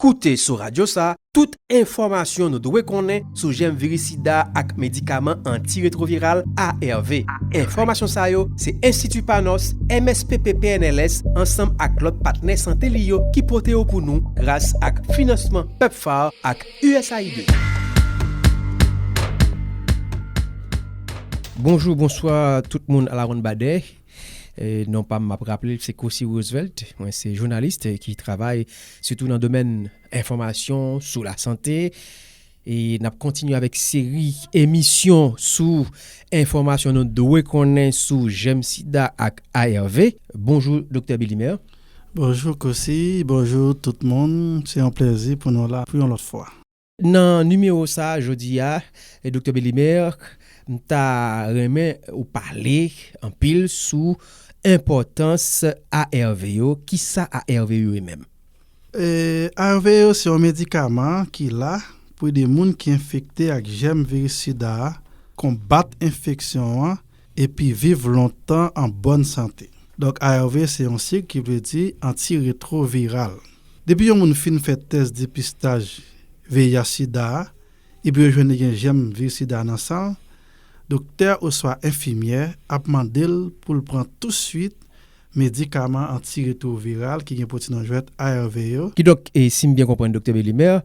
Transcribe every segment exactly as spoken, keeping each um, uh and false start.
Koute sou radyo sa tout enfòmasyon nou dwe konnen sou jèm viris sida ak medikaman antiretwoviral A R V. Enfòmasyon sa yo se Enstiti Panos, M S P P P N L S ansanm ak lòt patnè sante li yo ki pote yo pou nou gras ak finansman pepfar ak U S A I D. Bonjou, bonswa tout moun alawonnbadè. E, non pa m, m ap raple l, se Cossy Roosevelt. Mwen se jounalis ki travay sitou nan domèn enfòmasyon sou lasante. E n ap kontinye avèk seri emisyon sou enfòmasyon nou dwe konnen sou jèm sida ak A R V. Bonjou, Doktè Belimer. Bonjou, Cossy. Bonjou, tout moun. Se yon plèzi pou nou la pou yon lòt fwa. Nan nimewo sa a, jodi a, e, Doktè Belimer, m ta renmen ou pale anpil sou enpòtans A R V yo. Kisa A R V yo ye menm? E, A R V yo se yon medikaman ki la pou ede moun ki enfekte ak jèm viris sida a konbat enfeksyon an epi viv lontan an bòn sante. Donk, A R V se yon sig ki vle di antiretwoviral. Depi yon moun fin fè tès depistaj V I H sida a, epi yo jwenn li gen jèm viris sida a nan san l, doktè oswa enfimyè ap mande l pou l pran touswit medikaman antiretwoviral ki gen pwoteyin jwèt A R V yo. Kidonk, e, si m byen konprann, Doktè Belimer,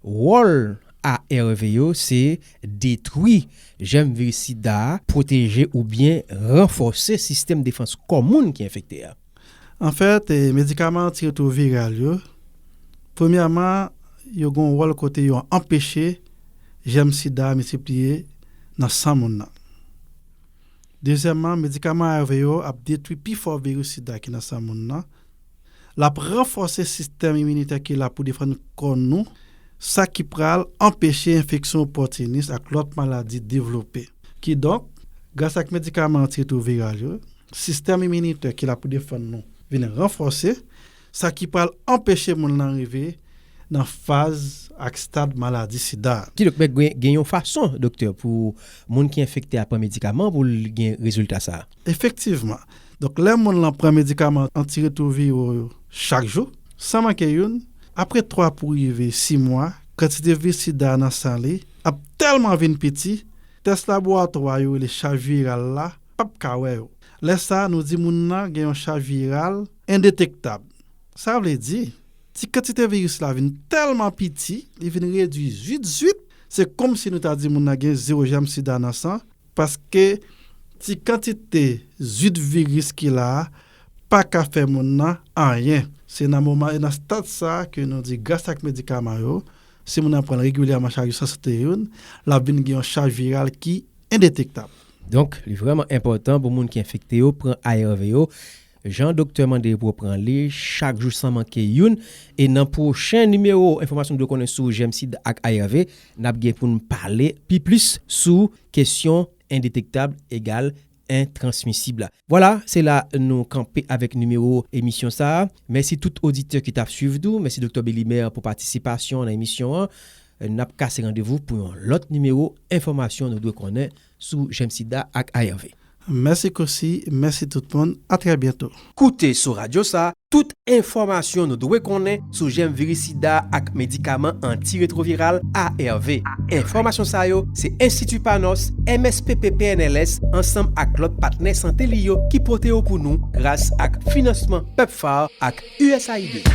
wòl A R V yo se detwi jèm viris sida a, pwoteje oubyen ranfòse sistèm defans kò moun ki enfekte a. Anfèt, e, medikaman antiretwoviral yo, premyèman, yo gen yon wòl kote yo anpeche jèm sida a miltipliye nan san moun nan. Dezyèmman, medikaman A R V yo ap detwi pifò viris sida ki nan san moun nan. L ap ranfòse sistèm iminitè ki la pou defann kò nou, sa ki pral anpeche enfeksyon opòtinis ak lòt maladi devlope. Kidonk, gras ak medikaman antiretwoviral yo, sistèm iminitè ki la pou defann nou vin ranfòse, sa ki pral anpeche moun nan rive nan faz ak stad maladi sida a. Kidonk, men gen, gen yon fason, doktè, pou moun ki enfekte a pran medikaman pou l gen rezilta sa a? Efektivman. Donk, lè moun lan pran medikaman antiretwoviro yo chak jou, san manke youn, apre twa pou rive sis mwa, kantite viris sida nan san li ap tèlman vin piti, tès laboratwa yo rele chaj viral la p ap ka wè yo. Lè sa a, nou di moun nan gen yon chaj viral endetektab. Sa vle di, ti kantite viris la vin tèlman piti, li vin redui zwit zwit, se kòmsi nou ta di moun nan gen zewo jèm sida nan san, paske ti kantite zwit viris ki la a pa ka fè moun nan anyen. Se nan moman e nan stad sa a ke nou di, gras ak medikaman yo, si moun nan pran l regilyèman chak jou san sote youn, l ap vin gen yon chaj viral ki endetektab. Donk, li vrèman enpòtan pou moun ki enfekte yo pran A R V yo, jan doktè mande yo pou yo pran li chak jou san manke youn. E nan pwochen nimewo enfòmasyon nou dwe konnen sou jèm sida ak A R V, n ap gen pou n pale pi plis sou kesyon endetektab egal entransmisib la. Vwala, se la nou kanpe avèk nimewo emisyon sa a. Mèsi tout oditè ki t ap swiv nou. Mèsi doktè Belimer pou patisipasyon nan emisyon an. N ap kase randevou pou yon lòt nimewo enfòmasyon nou dwe konnen sou jèm sida ak A R V. Mèsi Cossy, mèsi tout moun, a trè byento. Koute sou radyo sa tout enfòmasyon nou dwe konnen sou jèm viris sida ak medikaman antiretwoviral A R V. Enfòmasyon sa yo se Enstiti Panos, M S P P P N L S ansanm ak lòt patnè sante li yo ki pote yo pou nou gras ak finansman pepfar ak U S A I D.